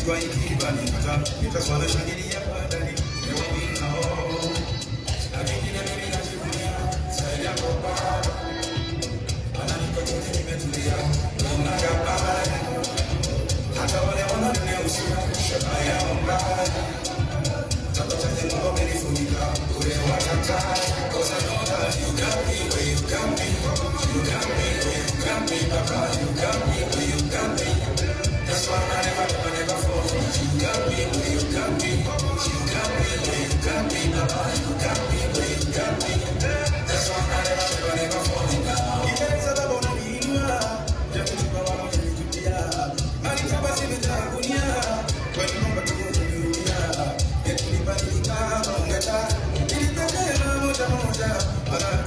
Kwa ikibanikata nitaswana shangilia badani nao na vingine mimi najivunia zaidi yako Baba, ananikochote nimetulia unagabaya hata wale wananiusia shaka yao mbaya takochaje Mungu amenifunika ule watata. Cause I know that you got me where you got me, you got me where you got me, Papa, you got me where you got me. That's why I never, never, never fall. You got me where you got me, you got me where you got me, Papa, you got me where you got me. That's why I never, never, never fall down. Ile sababu unaniinua, japo tukawa tunitutia, mali kama zimejaa gunia, kwa nyumba tuliyotulia, yetu nibadilika ungetaka, nilipokea moja moja, mara